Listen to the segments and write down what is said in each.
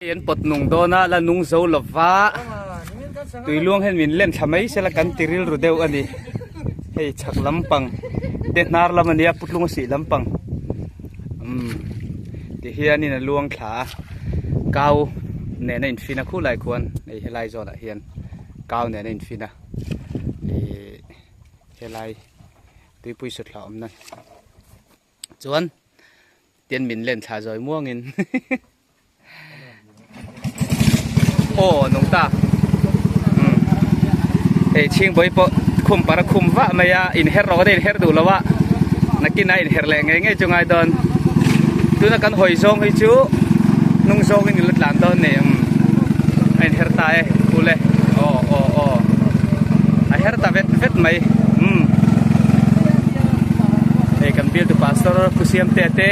Hei an pawt nung dawn a, la nung zo lova tui luang hian min len thla mai sela kan ti rilru deuh a ni. Hei chhak lampang te hnar lam a nia putlung a sih lampang umm ti hianin a luang thla a kau nena infin a khulai khuan hei helai zawnah hian kau nena infin a ihh helai tuipui sutthla awmna chuan. Tian min len thla zawi muangin aw nung ta umm hei chhingbawi pawh khum par a khum vah mai a inher rawh te inher duh lo a nakin a inher leh ngei ngei chu ngai dawn tuna kan hawi zawng hi chu hnung zawngin in la tlan dawn ni umm a inher ta e kule aw aw aw a her ta vet vet mai umm. Hei kan bialtu pastor Pu Siamtea te,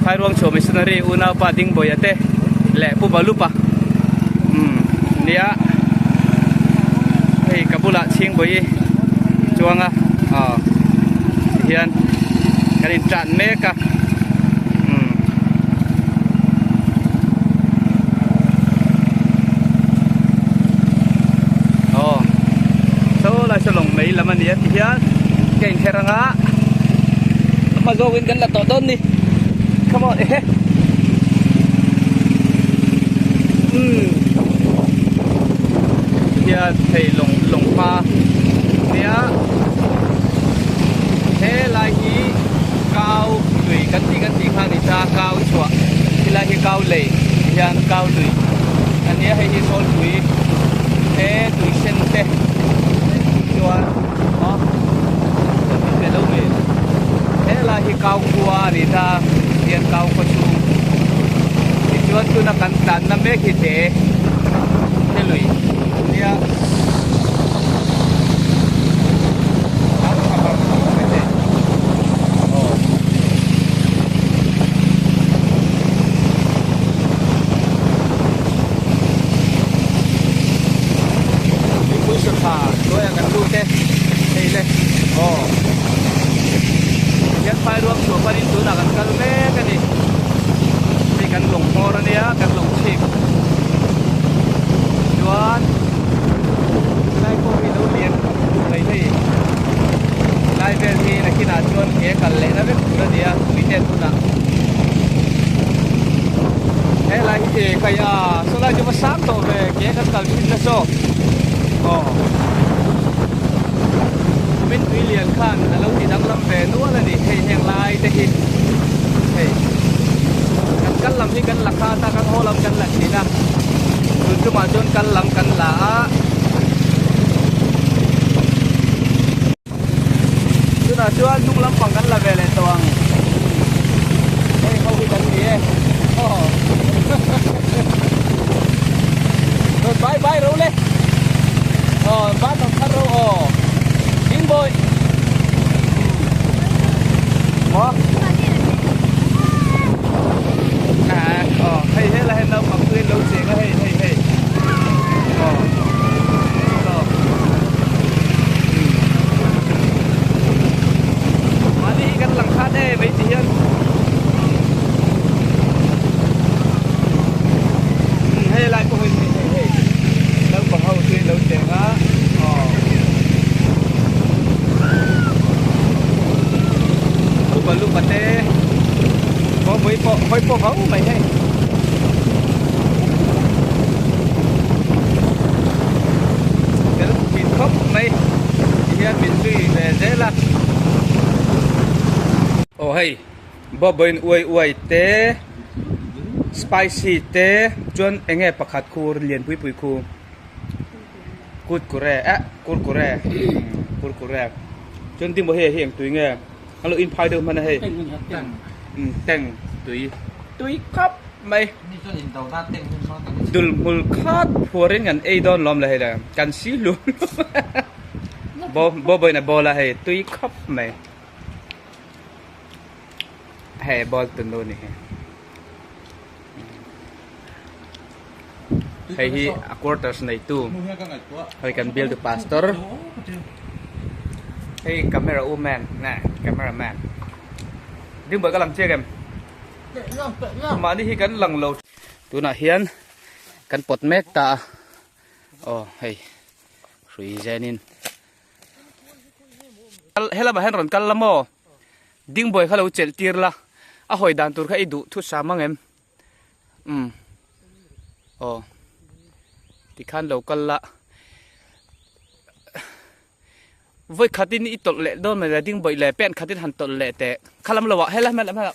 Phairuangchhuah Missionary unaupa Dingbawiha te leh Pu Balupa umm nia hei ka bulah Chhingbawi chuang a aw tihian kan in tan mek a umm. Aw saw lai saw lawng mai lam a ni a tihian ka inher anga a hma zawkin kan la tawh dawn ni come on ehe umm tihian hei lawng lawng hma nia helai hi kau lui kan tih kan tih kha a ni ta kau chhuah helai hi kau lei tihian kau lui a nia hei hi sawlpui te tui sen te chuan aw min pe lo mai helai hi kau khua a ni ta tihian kau khaw chhung tichuan tuna kan tlanna mek hi te te lui nia. Tuipui sawtha hnuaiah kan lut e hei le aw tihian phairuang chhuah panin tunah kan kal mek a ni hei kan lawng hmawr a nia kan lawng chhip chuan Helai pawh hi lo lian khawp mai hei. Helai vel hi nakinah chuan ke kal lehna vek tur a ni a, tuite tunah. Helai hi e kai a, saw lai chu va sang tawh ve, ke kan kal thin na saw. Aw. Kumin tui lian khan a lo ti danglam ve nual a ni, hei heng lai te hi. Hei. Kan kal lam hi kan la khat a, kan haw lam kan la thin a. Tun tumah chuan kal lam kan la a. Tunah chuan hnung lampang kan la ve leh tawh ang. Hei ho hi kan ni e. Aw. Rawn bai bai ro le. Aw ban rawn thar ro aw. Ding bawi. Maw. Aw hei hela hian naupang chu in lo cheng a hei hei hei aw aw mahni hi kan lang khat e mai ti hian hei lai pawh hei hei hei hei naupang ho chu in lo cheng a aw lupa lupa te Kawngpui pawh hawi pawh vau mai hei. Tel thin khawp mai ti hian min zui ve zel a. Aw hei bawbawin uai uai te spicy te chuan eng nge pakhat khu lian pui pui khu kurkure eh kurkure kurkure chuan ding pawh hei hi eng tui nge. A lo inphai deuh hman a hei. Umm teng tui tui khawp mai. Dul hmul khat phuarin kan ei dawn lawm le hei le kan si hlum bo boin a bowl a hei tui khawp mai. Hei bowl tunu ni hi. Hei hi a quarters neitu hei kan bialtu pastor hei camera woman nge camera man ding bawih ka lang chiang em mahni hi kan lang lo. Tunah hian kan pawt mek ta a aw hei hrui zenin helamah hian rawn kal la maw dingbawi kha lo chelh tir la a hawi dan tur kha i duh thu sam ang em um aw tikhan lo kal la Vawi khatin i tawlh leh dawn mai le ding bawih leh pen khatin han tawlh leh teh kha lam lo ah helai hmel hmel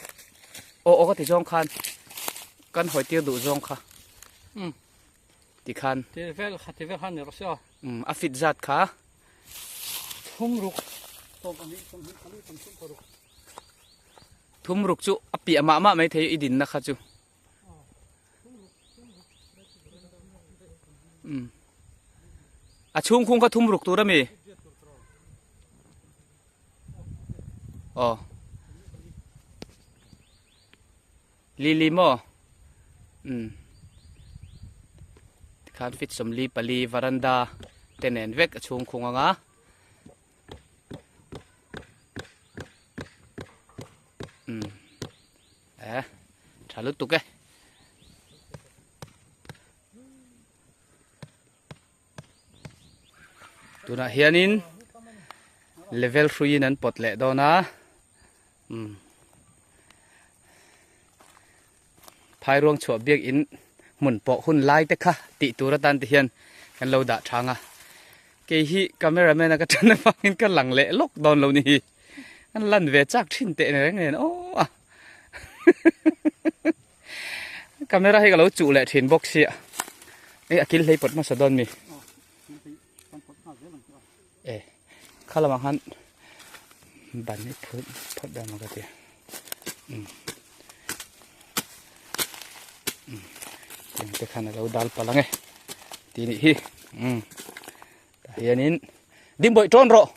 aw aw ka ti zawng khan kan hawi tir duh zawng kha ti khan ti vel kha ti vel khan ni rawh se aw a fit zat kha thum ruk tawp ani thum hnih pali thum thum paruk thum ruk chu a piah mah mah mai thei i dinna kha chu A chhung khung kha thum ruk tur ami? Aw. Lili maw? Um. Tikhan fit sawmli pali varanda te nen vek a chhung khung anga. Um. Eh, tha lutuk e. Tunah hianin level hruiin an pawt leh dawn a. Um. Phairuang chhuah biak in hmun pawh hun lai te kha tih tur atan te hian kan lo dah thang a. Kei hi cameraman a ka tan avangin ka lang leh lawk dawn lo ni hi. An lan ve chak thin teh reng nen aw a. Camera hi ka lo chuh leh thin bawk sia. Ei a kil hlei pawt hmasa dawn mi. E kha lamah khan ban hi phut phawt dawn maw ka ti. Um. Um. Tiang te khan a lo dal palh ang e. Ti nih hi. Um. Tah hianin ding bawih tawn rawh.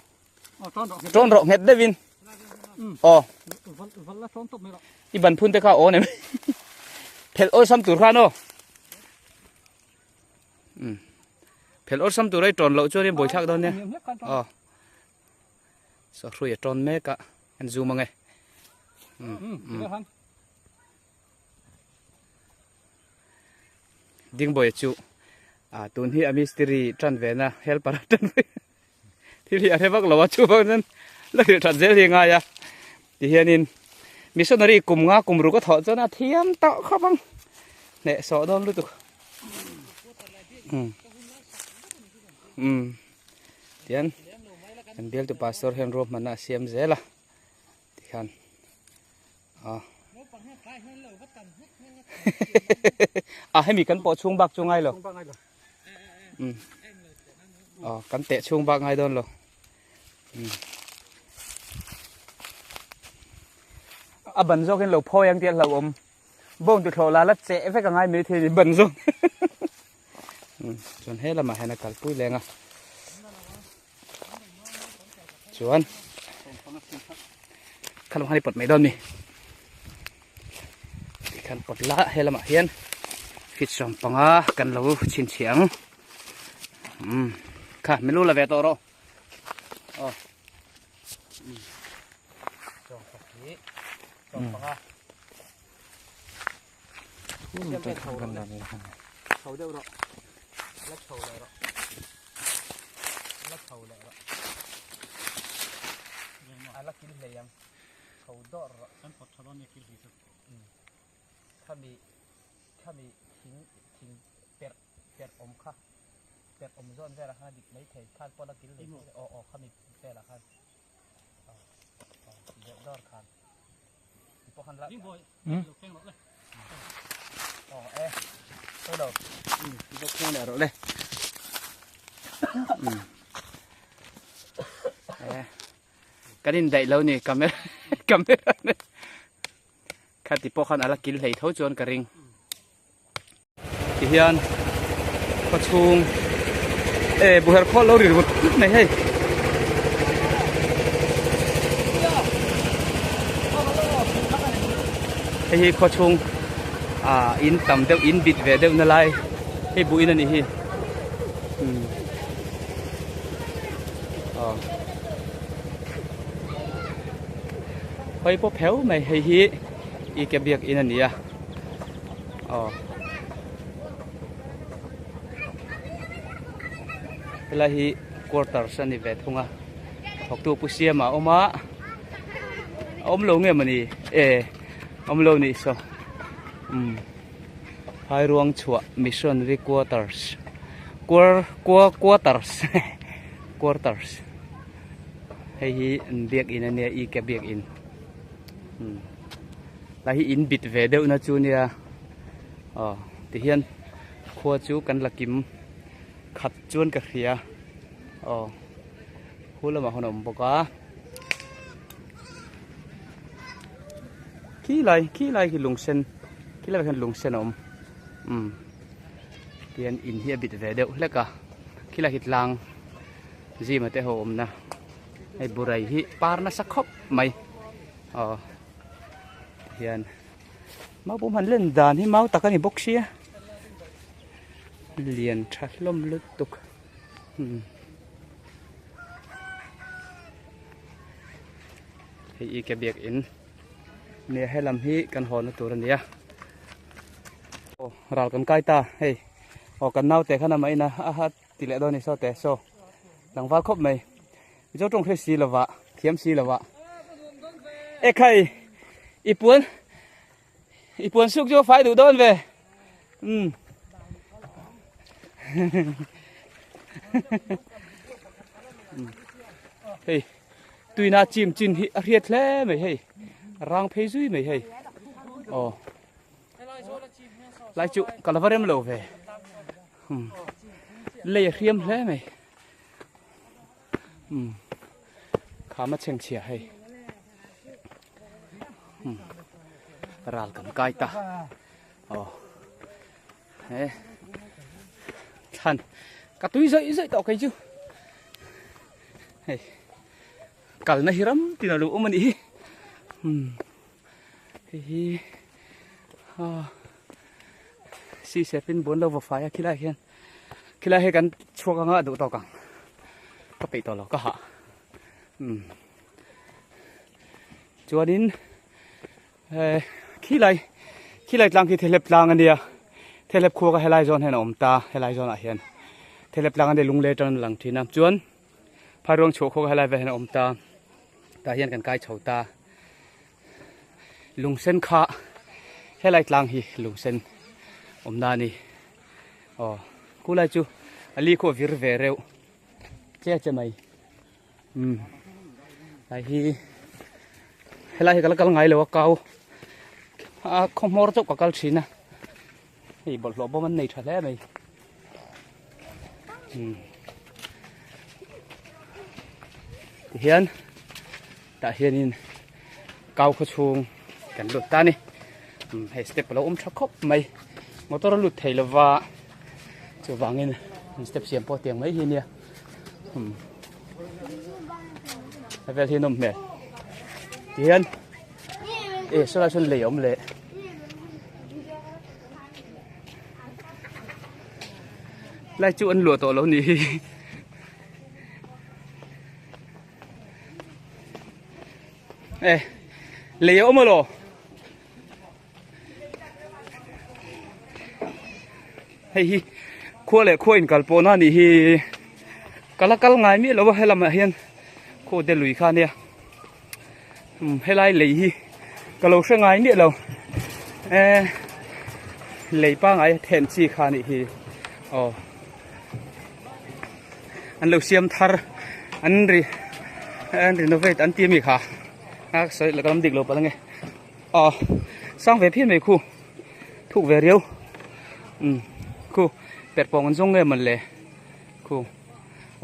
Tawn rawh nghet deuhin. Aw. I ban phun te kha aw nem. Phelh awlsam tur khan aw. Um. Phelh awlsam tur ai tawn loh chuan in buaithlak dawn nia. Aw. Saw hrui a tawn mek a. An zoom ang e. Um. Dingbawi chu a tun hi a mistiri tan ve na helper a tan ve thil hi a hre vak lo a chuvang chuan la hrilh that zel hi a ngai a tihianin missionary kum nga kum ruk a thawh chuan a thiam tawh khawp ang hneh sawh dawn lutuk um um tian kan bialtu pastor hian ruahmanna a siam zel a tikhan a a hemi kan pawh chhung bak chu ngai lo um aw kan teh chhung bak ngai dawn lo um a ban zawk in lo phawi ang tih a hlauhawm bawng tu thlawh la la cheh vek a ngai mai thei ni ban zawk um chuan he lamah hian a kalpui leng a chuan khalam khan i pawt mai dawn mi tikhan pawt la he lamah hian fit sawm panga kan lo chhinchhiah ang um kha min lu la ve tawh rawh aw um sawm pahnih sawm panga chho deuh rawh la chho leh rawh la chho leh rawh a la kil hlei ang chho dawr rawh kan pawt tha dawn nia kil hlei chu khami khami thing thing perh perh awm kha perh awm zawn velah khan a dik mai thei khan pawh la kil hlei aw aw khami velah khan aw aw deuh dawr khan Kan indaih lo ni camera camera khati pawh khan ala kil hlei tho chuan ka ring. Tihian khaw chhung e buher khawl lo ri rut rut mai hei. Hei hi khaw chhung ah in tam deuh in bit ve deuh na lai hei buh in a nih hi umm aw hawi pawh pheu mai hei hi i ke biak in a ni a. Aw. Helai hi quarters a ni ve thung a thawktu pu siama a awm a a awm lo nge mawni e awm lo nih saw umm phairuang chhuah missionary quarters quarters quarters hei hi an biakin a nia e k biakin umm lai hi in bit ve deuh na chu nia aw tihian khua chu kan la kim. Khat chuan ka hria aw khu lamah hawn a awm bawk a khi lai khi lai khi lung sen khi lai ah khian lung sen a awm umm tihian in hi a bit ve deuh hlek a khi lai khi tlang zima te ho awmna hei burai hi par nasa khawp mai aw tihian mau pawh han len dan hi mau tak a ni bawk sia. Lian tha hlawm lutuk umm hei i ke biakin nia helam hi kan haw na tur a nia aw ral kan kai ta hei aw kan naute khan amah in a a ti leh dawn a ni saw te saw tlangval khawp mai mizo tawng hre si lova thiam si lova ekhai i puan I puan suk chu fai duh dawn ve. Um. Hei tuina chim chin hi a hriat hle mai hei. Rang phei zui mai hei. Aw. Lai chu ka la va rem lo ve. Um. Lei a hriam hle mai. Um. Kham a chhengchhia hei. Ral kan kai ta aw he thlan ka tui zawih zawih tawh kei chu hei kalna hi ram tin a lo awm a nih hi umm hei hi ah si sepin buan lo va fai a khilai hian khilai hi kan chhuak anga a duh tawk ang ka peih tawh lo ka hah umm. Chuanin eh khilai khilai tlang khi thehlep tlang a nia thehlep khua kha helai zawn hian a awm ta helai zawnah hian thehlep tlang a nia lunglei atangin a lang thin a chuan phairuang chhuah khua kha helai velah hian a awm ta tah hian kan kai chho ta lungsen kha helai tlang hi lungsen awmna a ni aw khulai chu a li khaw vir ve reuh che che mai. Umm lai hi helai hi ka la kal ngai lo a kau a khaw hmawr chauh ka kal thin a hei bawlhhlawh bawm an nei tha hle mai umm tihian tah hianin kau khaw chhung kan lut ta a ni umm hei step a lo awm tha khawp mai motor a lut thei lova chuvangin step siam pawh tiang mai hi a nia. Hmm. A vel hi nawm hmel. Tihian e saw lai sawn lei a awm leh. Lai chu an luah tawh lo ni hi. E lei a awm alaw. Hei hi khua leh khua inkal pawhna a nih hi ka la kal ngai miah lo a helamah hian khaw te lui kha ania umm helai lei hi ka lo hre ngai miah lo eh lei pangai a then chi kha a nih hi aw an lo siam thar an ri an renovate an ti ami kha a sawi la ka lam dik lo palh ange. Aw sang ve phian mai khu thuk ve riau umm khu perh pawng an zawng nge mawn le khu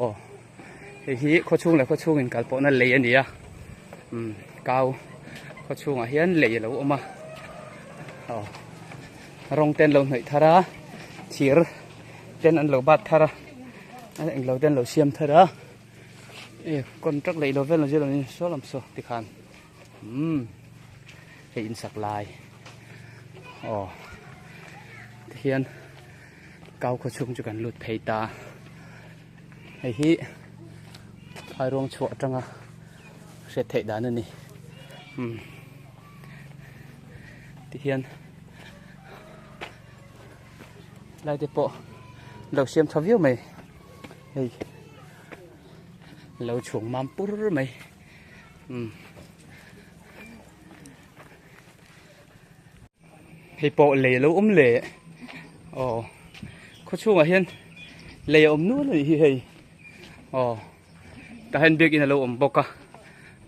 aw hei hi khaw chhung leh khaw chhung in kal pawhna lei a ni a umm kau khaw chhungah hian lei a lo awm a aw rawng te an lo hnawih thar a thir ten an lo bat thar a englo te an lo siam thar a e contract lei lo vel ang zir ang saw lam saw tikhan. Umm hei in sak lai aw tihian kau khaw chhung chu kan lut phei ta hei hi phairuang chhuah atanga hriat theih dan a ni umm tihian lai te pawh lo siam tha viau mai hei. Lo chhung mam pur mai. Umm. Hei pawh lei a lo awm leh. Aw. Khaw chhungah hian lei a awm nual a nih hi hei. Aw. Tah hian biakin a lo awm bawk a.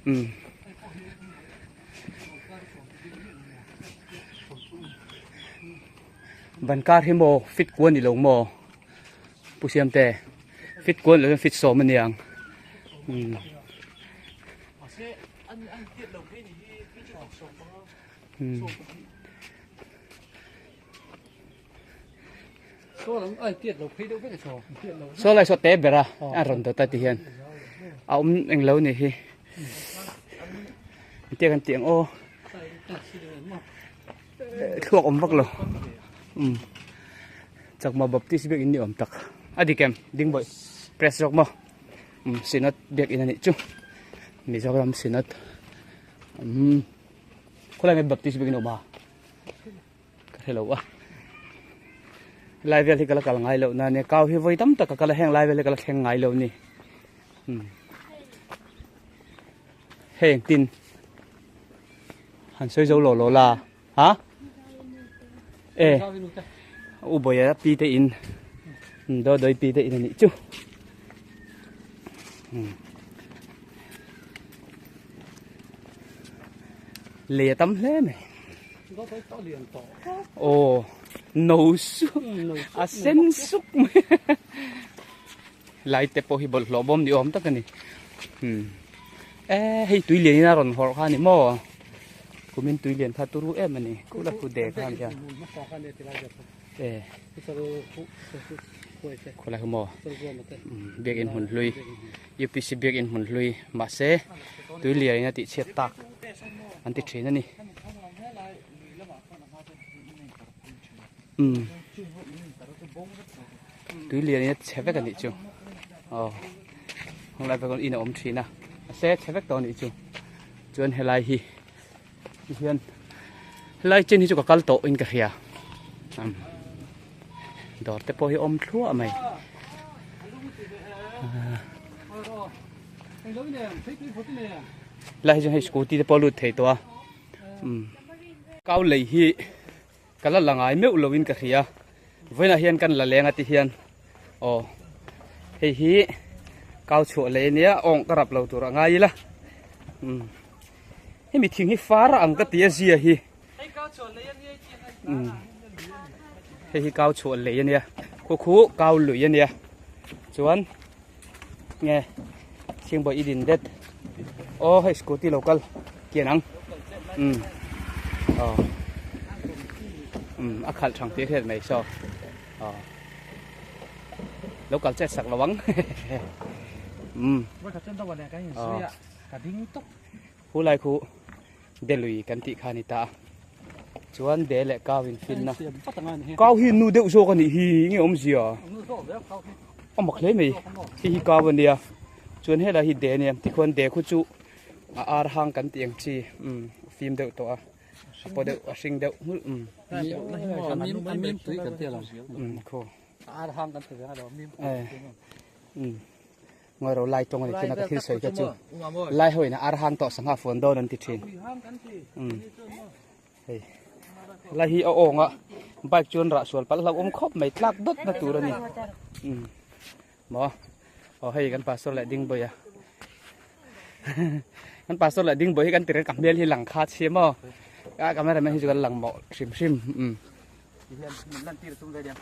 Umm. Ban kar hi maw fit kual ni lo maw Pu Siamte fit kual lo fit sawm a niang umm Saw lai saw te ber a a rawn dawt a ti hian a awm englo ni hi engtiang an tih ang aw. Thluak awm vak lo umm Chakma Baptist biakin ni awm tak a dik em ding bawih press zawk maw umm Synod biakin a nih chu Mizoram Synod umm khawlai mai Baptist biakin a awm a ka hre lo a helai vel hi ka la kal ngai loh na nia kau hi vawi tam tak ka kal a heng lai vel hi ka la thleng ngai lo a ni umm hei engtin. Han sawi zo lo lo la ha e u bawia pi te in do doi pi te in ani chu lei a tam hle mai aw no su a sen suk mai lai te pawh hi bawlhhlawh bawm ni awm tak a ni E hei tui lian in a rawn hawrh kha a ni maw kumin tui lian kha turu em a ni kula khu de kha a nia e khawlai kha maw biakin hmun hlui UPC biakin hmun hlui mahse tui lian in a tih chhiat tak an ti thin a ni umm tui lian in a chhe vek a nih chu aw helai vek in a awm thin a mahse chhe vek tawh a nih chu chuan helai hi tihian helai chin hi chu ka kal tawh in ka hria umm dawr te pawh hi awm thluah mai helai hi chuan hei scooty te pawh a lut thei tawh a umm kau lei hi. Ka la la ngai meuh lo in ka hria vawiinah hian kan la leng a ti hian aw hei hi kau chhuah leh ania awng ka rap lo tur a ngai ila um hemi thing hi far a ang ka ti a zia hi um hei hi kau chhuah lei ania khu khu kau lui ania chuan nge Thingbawi i din det aw hei scooty lo kal kian ang um aw um a khalh thang tih hriat mai saw aw lo kal chet sak lo ang um aw hu lai khu delui kan tih kha ni ta chuan de leh kau in fin na kau hi nu deuh zawk a nih hi nge awmzia a mak hle mai hei hi kau a nia chuan helai hi de a nia tikhuan de khu chu a ar hang kan tih ang chi umm fim deuh tawh a a paw deuh a hring deuh nghulh umm umm khaw umm. Ngawi ro lai tawng a ni thin a ka thil sawi kha chu lai ho in a ar hang tawh sangha fuan dawn an ti thin umm hei lai hi a awng a bike chuan rah sual palh hlauh awm khawp mai tlak dawt na tur a ni umm maw aw hei kan pastor leh ding bawi a kan pastor leh ding bawi hi kan tireng ka hmel hi lang kha chhia maw a camera man hi chu kan lang mawh hrim hrim umm ti hian min lan tir tum ve diam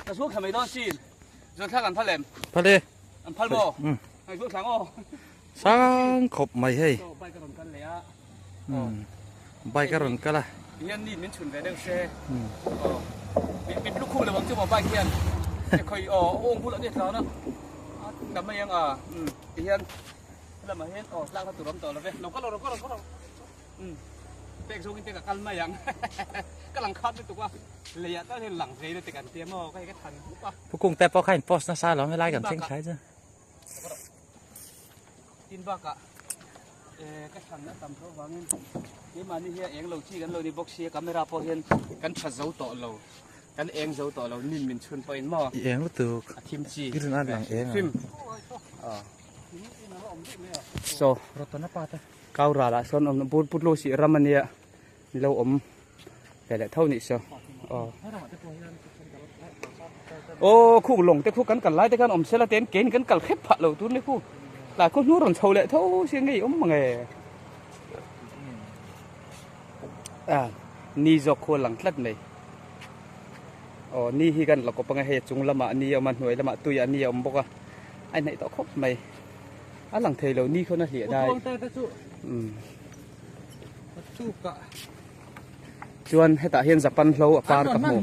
ka zuang thla mai dawn sin zuan thlak an phal em phal e an phal maw ngai zuang thlang aw sang khawp mai hei so bike a rawn kal leh a bike a rawn kal a ti hian ni min chhun ve deuh se aw min min lukhum lo ang chu maw bike hian khawi aw awng bulah ni tlan a tam mai ang a ti hian lamah hian aw tlak na tur awm tawh lo ve lo kal lo kal lo kal lo Umm pek zawngin te ka kal mai ang ka lang khat lutuk a lei ah tal hian lang ve ila te kan tia maw ka hei ka than hup a. Pu Kung te pawh kha in post nasa alawm helai kan thleng thlai chu. Tin bakah eh ka than a tam tawh vangin keimahni hi a eng lo chi kan lo ni bawk sia camera pawh hian kan tha zo tawh lo kan eng zo tawh lo nin min chhun pawhin maw I eng lutuk a thim chi i rin a lang eng a. Saw kau ralah sawn awm bur putlu sih ram ania lo awm ve leh tho nih saw aw aw khu lawng te khu kan kal lai te khan awm sela ten kein kan kal khep phah lo tur ni khu tlai khu hnu rawn chho leh tho sia ngei awm mange a ni zawk khu a lang tlat mai aw ni hi kan la kawp anga hei a chung lamah ni a awm a hnuai lamah tuiah ni a awm bawk a a inhnaih tawh khawp mai. A lang thei lo ni khawn a hliah dai. Chuan hetah hian Japan hlo a par ka hmu.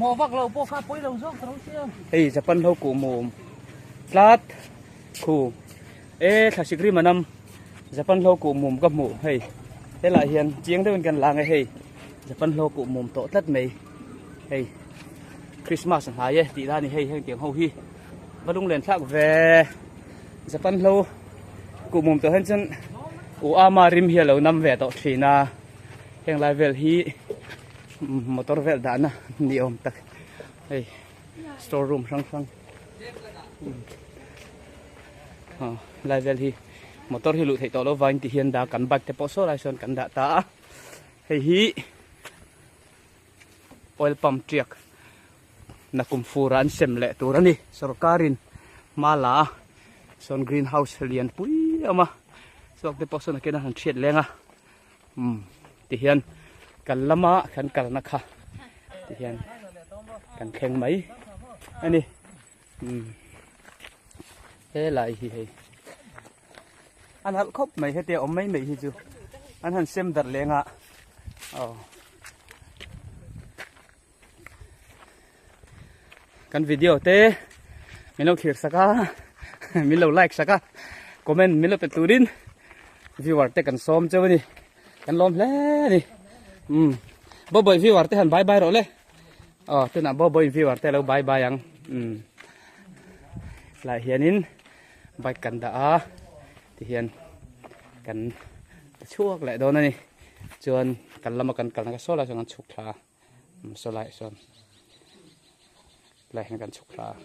Hei Japan hlo kuh mum tlat khu e thlasik rim anam Japan hlo kuh mum ka hmu hei helai hian chiang deuhin kan lang e hei Japan hlo kuh mum tawh tlat mai hei Christmas a hnai e tih la ni hei heng tiang ho hi. Va lunglen thlak ve Japan hlo kuhmum tawh hian chuan u ama rim hi a lo nam ve tawh thin a heng lai vel hi motor vel dahna ni awm tak hei store room hrang hrang lai vel hi motor hi luh theih tawh lo vangin ti hian dah kan bike te pawh saw lai sawn kan dah ta a hei hi oil pump tiak Nakum fur ah an sem leh tur a ni. Sorkarin hma la a, sawn green house lian pui a awm a, chhuak te pawh sawn a ken a han hriat leng a, umm tihian kal lama kan kalna kha tihian kan thleng mai a ni umm helai hi hei a nalh khawp mai hetia awm mai mai hi chu an han sem darh leng a aw. Kan video te min lo thlir sak a min lo like sak a comment min lo pe turin viewer te kan sawm cheu a ni kan lawm hle a ni umm bawbawih viewer te han bye bye rawh le aw tunah bawbawih viewer te lo bye bye ang umm lai hianin bike kan dah a tihian kan chhuak leh dawn a ni chuan kan lama kan kalna ka saw lai sawn kan chhuk thla a. Saw lai sawn lai hian kan chhuk thla a.